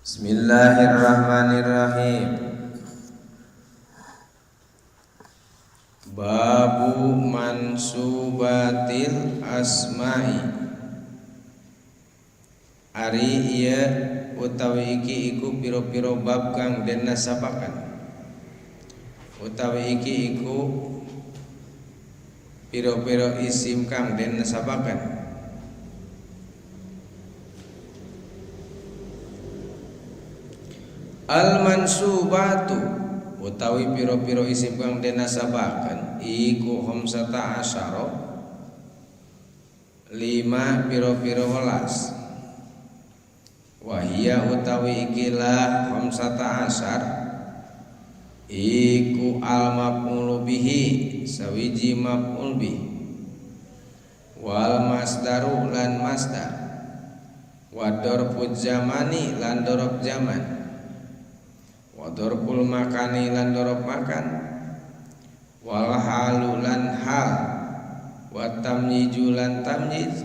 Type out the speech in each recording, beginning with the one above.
Bismillahirrahmanirrahim. Babu mansubatil asma'i. Ari ieu utawi iki iku pira-pira bab kang den nasabakan. Utawi iki iku pira-pira isim kang den nasabakan. Al mansubatu utawi pira-pira isim kang den nasabaken iku khamsata asyara lima pira-pira welas. Wahia utawi ikilah khamsata asyar iku al maf'ulu bihi sawiji maf'ul bih wal masdaru lan masdar wa darfu zamani lan daraf zaman wa darful makani lan daraf makan wal halu lan hal wa tamyizu lan tamyiz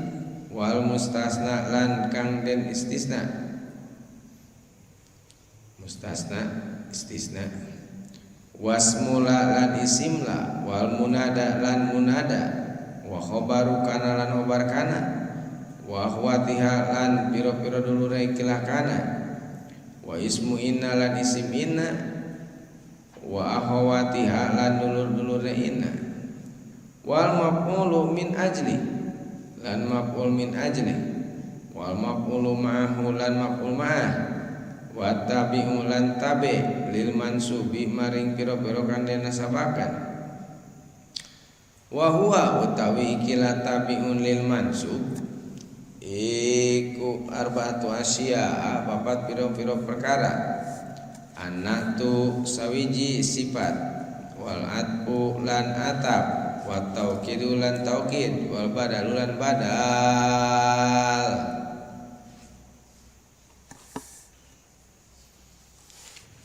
wal mustasna lan kang den istisna mustasna istisna wasmula lan isimla wal munada lan munada wa khabaru kana lan khabar kana wa akhwatiha lan pira-pira dulure ikilah kana wa ismu inna lan isim inna wa akhawatiha lan dulur-dulure inna wal maf'ulu min ajli lan maf'ul min ajli wal maf'ulu ma'ahu lan maf'ul ma'ah wa tabi'u lan tabi lil mansubi maring pira-pira kang den nasabakan wa huwa utawi ikilah tabi'un lil mansub iku arba'atu asya papat pira-pira perkara anak tu sawiji sifat wal atfu lan atap wa taukidu lan taukid wal badalu lan badal.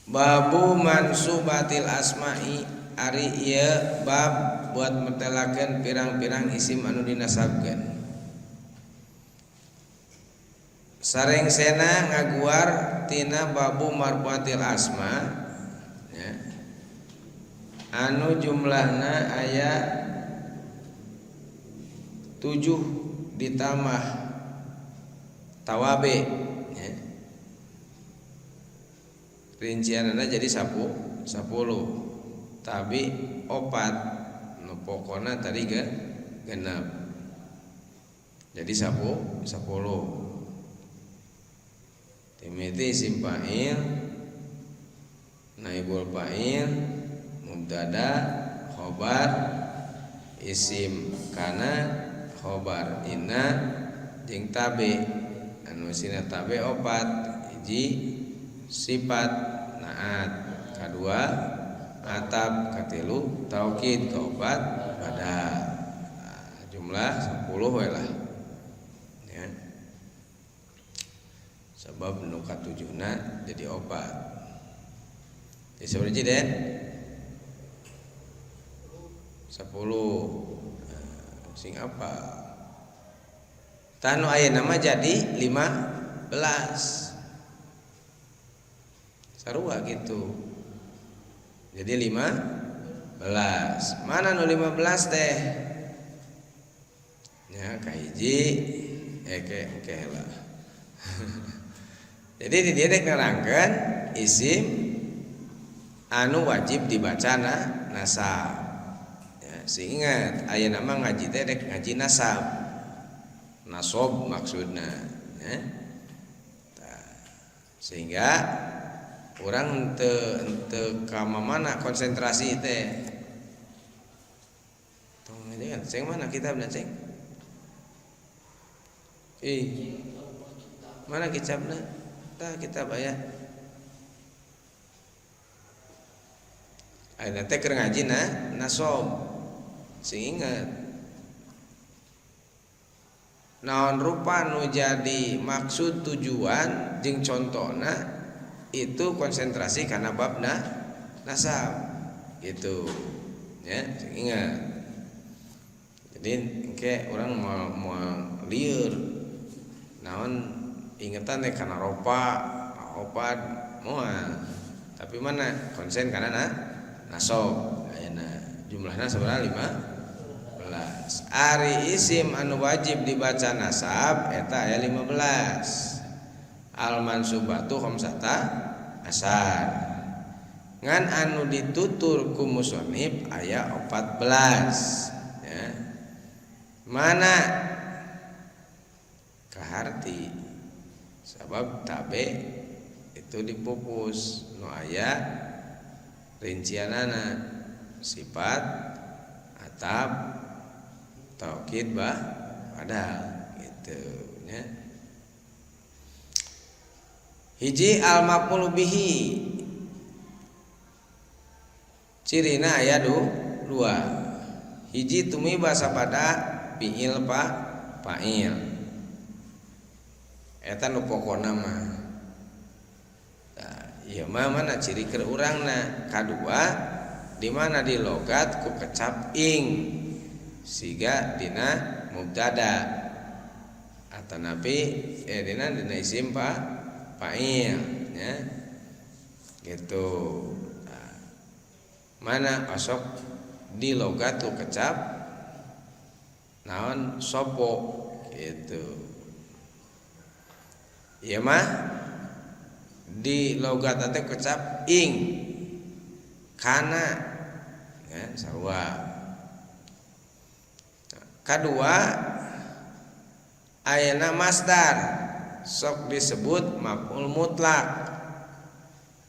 Babu mansubatil asma'i ari ieu bab buat metelakeun pirang-pirang isim anu dinasabkeun. Sarengsena ngaguar tina babu marfuatil asma ya. Anu jumlahna aya 7 ditambah tawabe ya. Rincianana jadi 10 tapi 4 nu pokona tadi genep jadi 10. Timiti isim fa'il, naibul fa'il, mubtada, khobar, isim kana, khobar inna, jeung tabe. Anu sina tabe 4, hiji sifat naat, kadua atap, katilu taukid, kaopat badal. Nah, jumlah 10 we lah. Ya. Sebab nu katujuhna jadi 4. Jadi seberapa den? 10. Nah, sing apa? Tanu aya nama jadi 15. Sarua gitu. Jadi 15. Mana nu 15 teh? Ya kahiji ke lah. Jadi di dia dek nerangkeun isim anu wajib dibaca nasab. Ya, sing ingat aya nama ngaji teh dek ngaji nasab. Nasob maksudna, ya. Sehingga orang teu ka mana konsentrasi teh. Tong ngajengan ceng mana kitabna ceng? Ih. Mana kitabna? Tah kitab aya. Ayeuna teh keur ngaji na nasob. Sing inget. Naon rupa nu jadi maksud tujuan jeung contona itu konsentrasi karena babna nasab gitu ya, sing ingat. Jadi engke urang moal lieur naon ingetan teh kana ropa opat moal. Tapi mana konsen karena nasab ayeuna jumlahna sabaraha 15. Ari isim anu wajib dibaca nasab eta aya 15. Al mansubatu khamsata asar. Ngan anu ditutur ku musannif aya 14 ya. Mana kaharti sabab tabe itu dipupus nu aya rincianana sifat atap taukid bah padahal gitu nya. Hiji al maf'ul bihi cirina aya dua. Hiji tumiba sabada fi'il pa fa'il eta nu pokona mah. Tah ieu mah mana ciri keur urangna. Kadua di mana di logat ku kecap ing siga dina mubtada atanapi dina dina isim pa fa'il nya gitu. Nah, mana osok di logat ku kecap naon sopo gitu. Ieu mah di logat teh kecap ing kana ya sarua. Kadua ayeuna masdar sok disebut maf'ul mutlak.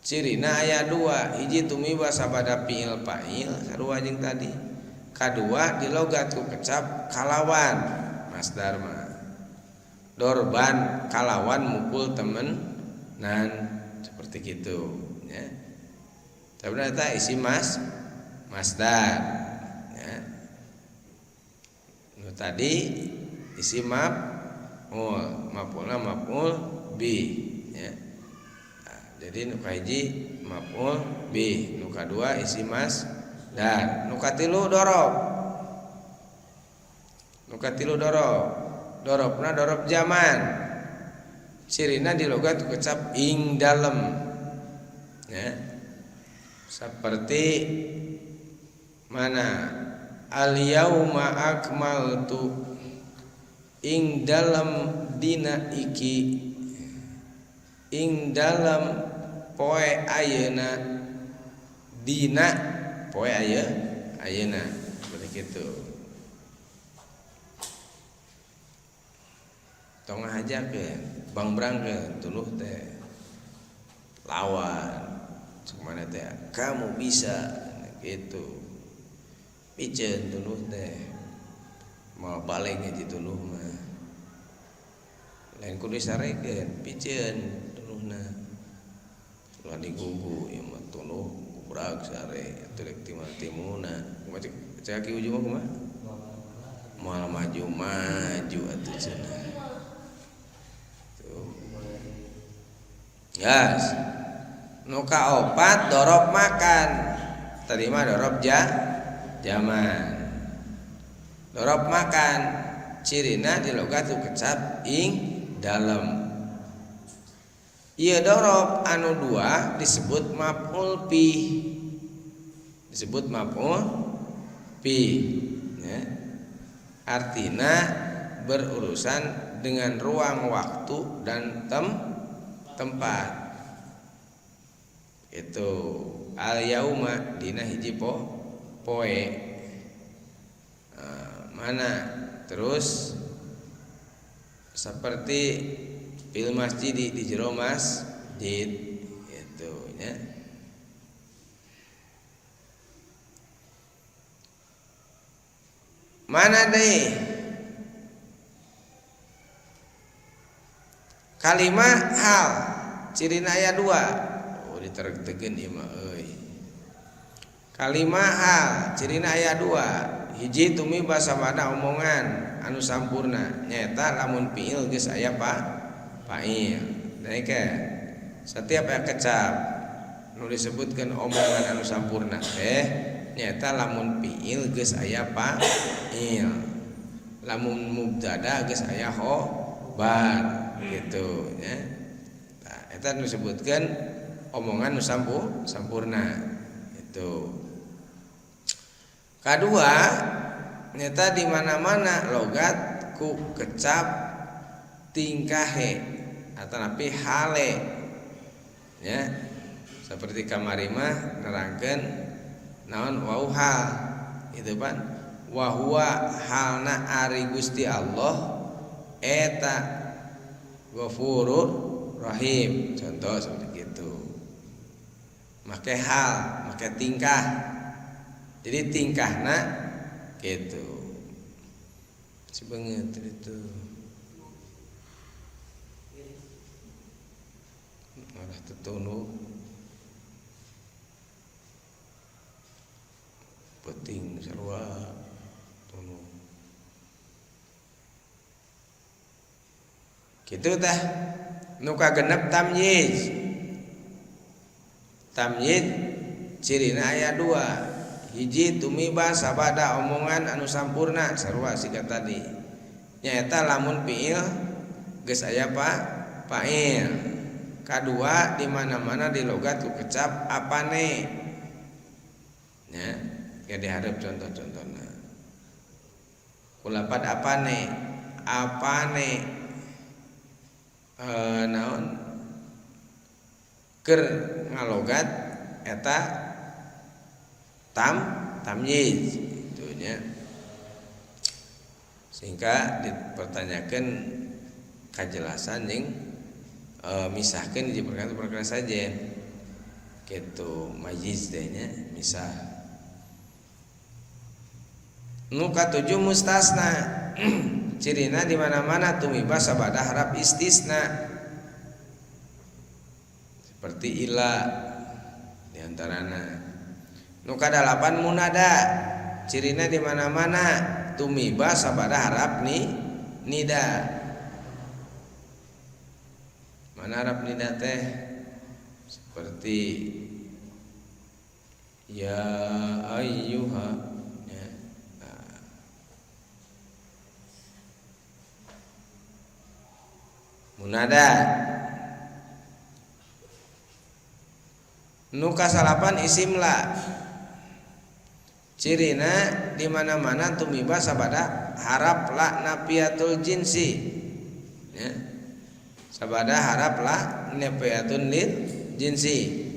Cirina aya dua, hiji tumiba sabada fi'il fa'il sarua jeung tadi. Kadua di logat ku kecap kalawan masdar mah. Dorban kalawan mukul temen nan seperti gitu ya. Tapi eta isi masdar ya. Nu tadi isi maf'ul, maf'ulna maf'ul bi ya. Nah, jadi nu kahiji maf'ul bi, nu kadua isi masdar, nu katilu dorob. Nu katilu dorob. Dorobna dorob zaman. Cirina di logat kecap ing dalem ya. Seperti mana al yauma akmaltu ing dalem dina iki, ing dalem poe ayeuna, dina poe ayeuna seperti gitu. Tong ngahajakeun bangbrangkeun tuluh teh lawan cek mana teh kamu bisa gitu piceun tuluh teh mau balik hiji tuluh mah lain kudu disarekeun piceun tuluhna ulah digugu ieu mah tuluh kubrag sare teu rek timuna kumaha cek aki ujung mah kumaha moal maju-maju atuh cenah. Gas. Nu kaopat dorob makan. Tadi mah dorob jaman. Dorob makan cirina di logat kecap ing dalem. Ieu dorob anu dua disebut maf'ul bih. Disebut maf'ul bih ya. Artina berurusan dengan ruang waktu dan tempat. Itu al yauma dina hiji poe. Mana terus seperti fil masjid di jero masjid itu nya. Mana deh kalimat hal cirina aya dua. Oh ditereg-tegeun ieu mah euy. Kalimat hal cirina aya dua. Hiji tumiba sabada omongan anu sampurna nyaeta lamun fiil geus aya fa'il. Naike setiap aya kecap nu disebutkeun omongan anu sampurna teh nyaeta lamun fiil geus aya fa'il. Lamun mubtada geus aya khobar gitu ya. Nah, eta nu disebutkeun omongan nu sampurna itu. Kadua nyata di mana-mana logat ku kecap tingkahe atanapi hale ya, seperti kamari mah nerangkeun naon wau hal itu pan wa huwa halna ari Gusti Allah eta Ghafurur Rahim, contoh seperti itu. Make hal, make tingkah. Jadi tingkahna gitu. Si banget itu. Malah tetunu penting sarua tunu. Gitu tah. Nu kagenep tamyiz. Tamyiz cirina aya dua. Hiji tumiba sabada omongan anu sampurna sarua siga tadi. Nyaeta lamun fiil geus aya fa'il. Kadua di mana-mana di logat ku kecap apane. Nya, ya dihareup contoh-contohna. Kulapat apane? Apane naon? Keur ngalogat eta tamyiz itu nya. Sehingga dipertanyakan kajelasan jeung misahkeun hiji perkara saja gitu majiz teh nya misah. Nu katujuh mustasna cirina di mana-mana tumiba sabada harap istisna seperti ila di antarana. Nu kadalapan munada cirina di mana-mana tumiba sabada harap ni nida. Mana harap nida teh seperti ya ayyuha ya. Nah. Munada. Nu kasalapan isim la cirina di mana-mana tumiba sabada harap la nafiatul jinsi ya. Sabada harap la nafiatun lil jinsi.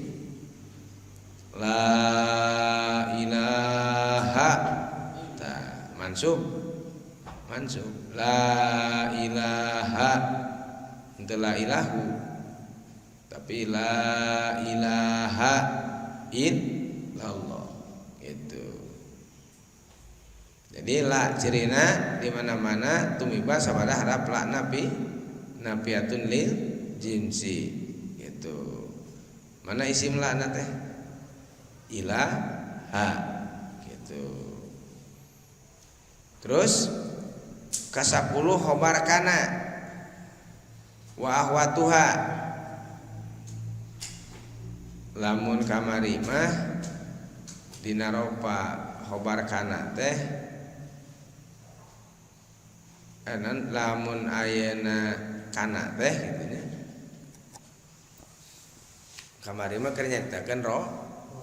La ilaha ta mansub mansub la ilaha ente la ilahu tapi la ilaha illallah gitu. Jadi la cirina di mana-mana tumiba sabada harap la nafi nafiatun lil jinsi gitu. Mana isim la na teh? Ilaha gitu. Terus kasapuluh khobar kana wa ahwatuha. Lamun kamari mah dina ropa khobar kana teh lamun ayeuna kana teh gitu nya. Kamari mah keur nyaritakeun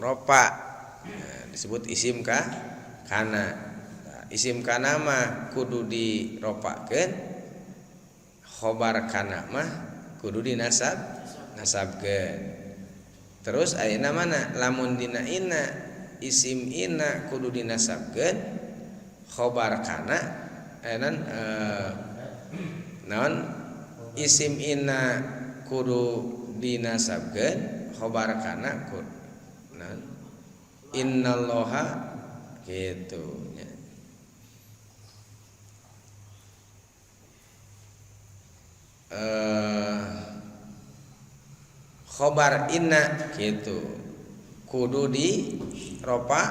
ropa. Nah, disebut isim ka kana. Nah, isim kana mah kudu diropakeun, khobar kana mah kudu dinasab nasabkeun. Terus ayeuna mana lamun dina inna isim inna kudu dinasabkeun, khobar kana naon isim inna kudu dinasabkeun, khobar kana kudu naon innallaha gitu nya. Khobar inna gitu kudu diropakeun,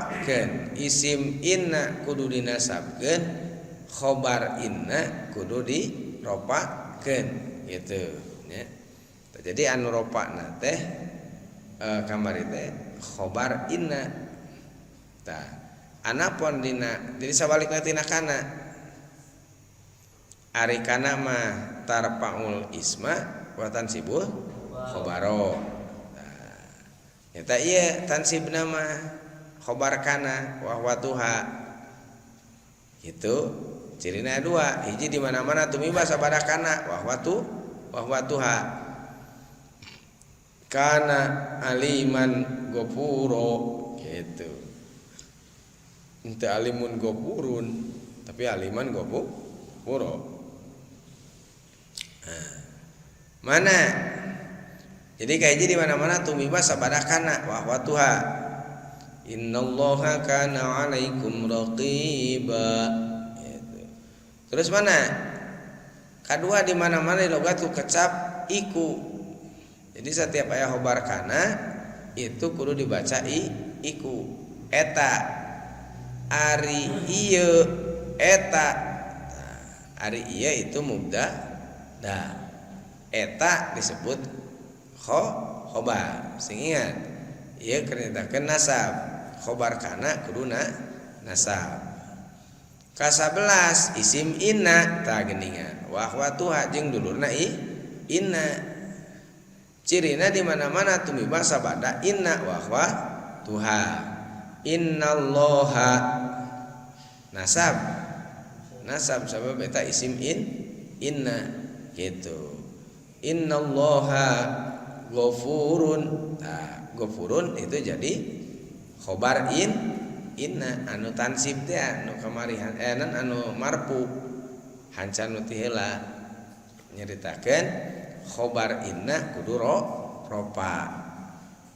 isim inna kudu dinasabkeun, khobar inna kudu diropakeun gitu nya. Jadi anu ropana teh kamari teh khobar inna. Tah anapun dina jadi sabalikna tina kana. Ari kana mah tarfaul isma wa tansibul Khobaro. Nah, eta ieu tansibna mah khobar kana wa akhwatuha. Gitu. Cirina dua, hiji di mana-mana tumiba sabada kana wa akhwatuha. Kana aliman gofuro gitu. Ente alimun gofurun tapi aliman gofuro. Nah, mana? Jadi kayak di mana-mana tumiba sabada kana wa akhwatuha. Innallaha kana alaikum raqiba. Gitu. Terus mana? Kedua di mana-mana di logat kecap iku. Jadi setiap ayat khobar kana itu kudu dibaca iku. Eta ari ieu eta. Nah, ari ieu itu mubtada. Eta disebut khobar. Sing ingat, ieu keur nyatakeun nasab. Khobar kana kuduna nasab. Ka-11 isim inna tah geuningan. Wa akhwatuha jeung dulurna inna. Cirina di mana-mana tumiba sabada inna wa akhwatuha. Innallaha nasab. Nasab sabab eta isim inna gitu. Innallaha ghafurun. Nah, ghafurun itu jadi khobar inna anu tansib teh anu kamari anu marfu hancan nu ti heula nyaritakeun khobar inna kudu ropa.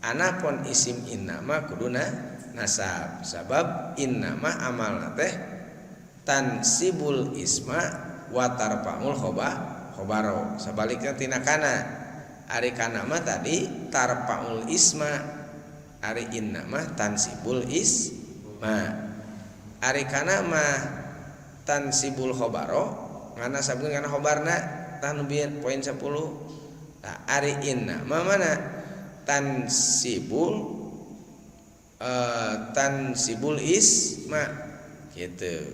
Anapun isim inna mah kuduna nasab sabab inna mah amalna teh tansibul isma wa tarfaul khobaro. Sabalikna tina kana. Ari kana mah tadi tarfaul isma, ari inna mah tansibul isma. Ari kana mah tansibul khobaro nganasabkeun kana khobarna tah nu bieu poin 10. Nah, ari inna mah mana tansibul tansibul isma gitu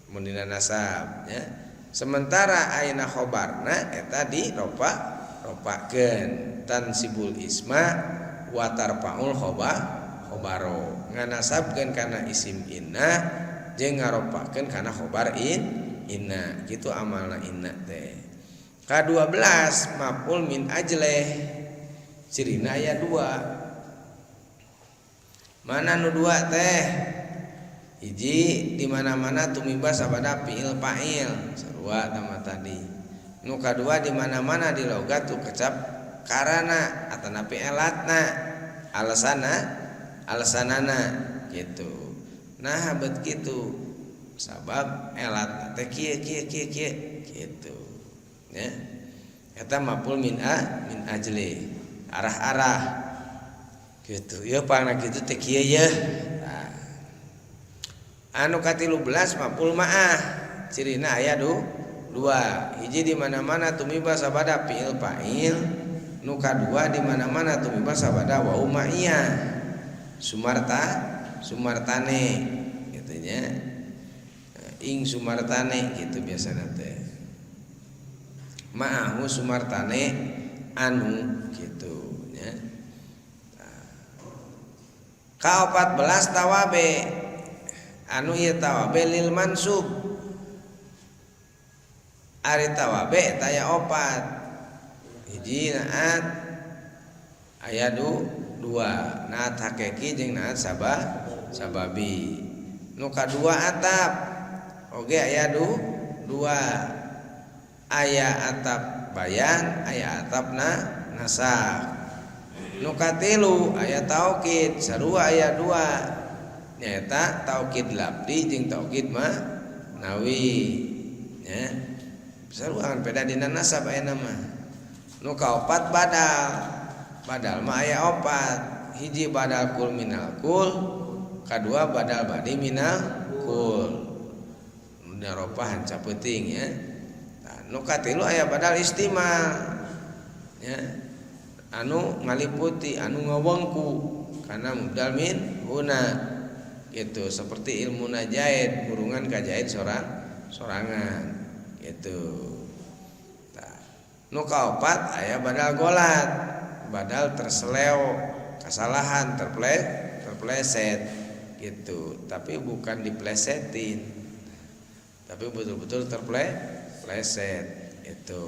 mun dina nasab ya. Sementara ayeuna khobarna eta di ropakeun tansibul isma wa tarfaul khobaro nganasabkeun kana isim inna jeung ngaropakeun kana khobar inna gitu amalna inna teh. Ka-12 maf'ul min ajleh cirina aya dua. Mana nu dua teh? Hiji di mana-mana tumiba sabada fi'il fa'il sarua tama tadi. Nu kadua di mana-mana di logat tu kecap karana atanapi elatna alasana alasanana gitu. Nah bet kitu sabab elat teh kieu kieu kieu kieu gitu ya. Eta maf'ul min min ajli arah-arah gitu ya pangna kitu teh kieu ye. Nah, anu ka-13 maf'ul ma'ah cirina aya dua. Hiji di mana-mana tumiba sabada fi'il fa'il, nu kadua di mana-mana tumiba sabada wau ma'iyah sumarta sumartane gitu nya. Ing sumartane gitu biasana teh. Ma'ahu sumartane anu gitu nya. Ka-14 tawabe anu ieu tawabe lil mansub. Ari tawabe taya opat. Hiji naat aya dua, naat hakiki jeung naat sababi. Nu kadua atap oge aya dua. Aya atap bayan, aya atap nasab. Nu katilu aya taukid, sarua aya dua. Nyaeta taukid lafzi jeung taukid ma'nawi. Nya. Sarua kan beda dina nasab aya nama. Nu kaopat badal. Badal mah aya opat. Hiji badal kul minal kul, kadua badal badi minal kul. Nu daropah hanca peuting ya. Nah, nu katilu aya badal istimal. Ya. Anu ngaliputi, anu ngawengku karena mubdal min huna gitu, seperti ilmu najaid, burungan kajaid sorangan gitu. Tah, nu kaopat aya badal golat. badal terseleo, kesalahan, terpleset gitu. Tapi bukan diplesetin, tapi betul-betul terpleset itu.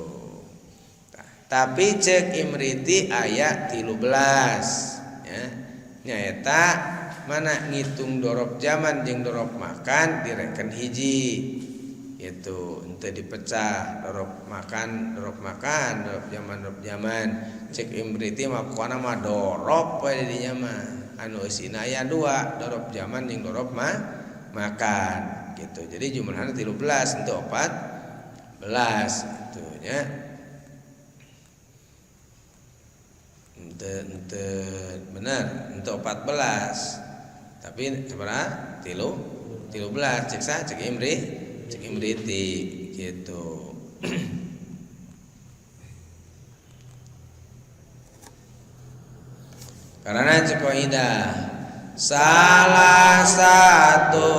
Nah, tapi cek Imriti ayat 13 ya. Nyaeta mana ngitung dorob zaman jeung dorob makan direken hiji itu, ente dipecah dorob makan dorob makan dorob zaman cek Imriti mah pokona mah dorob we dinya mah anu eusina aya 2 dorob zaman jeung dorob mah makan gitu. Jadi jumlahna 13 ente 14 itu nya. Ente bener ente 14 tapi sabaraha 13 cek sa cek Imri cek Imriti gitu. Karena cek kaidah salah satu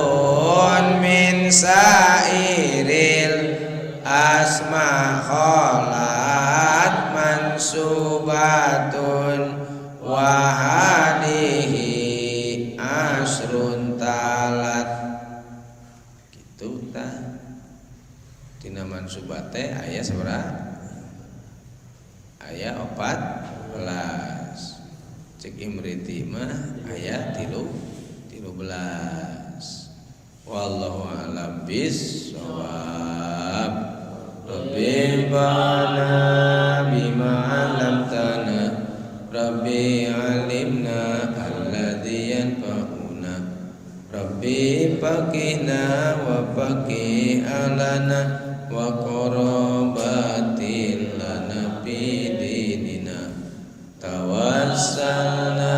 min sairil asma khalat mansubatun wahadihi asrun talat gitu tah. Tina mansubate aya sabaraha? Aya 14. Cek Imriti mah aya 13. Wallahu a'lam bissawab. Rabbi bana bima 'allamtana Rabbi 'alimna alladzi yanfa'una Rabbi faqina wa faqi alana wa qarabatin lana fi dinina tawassalna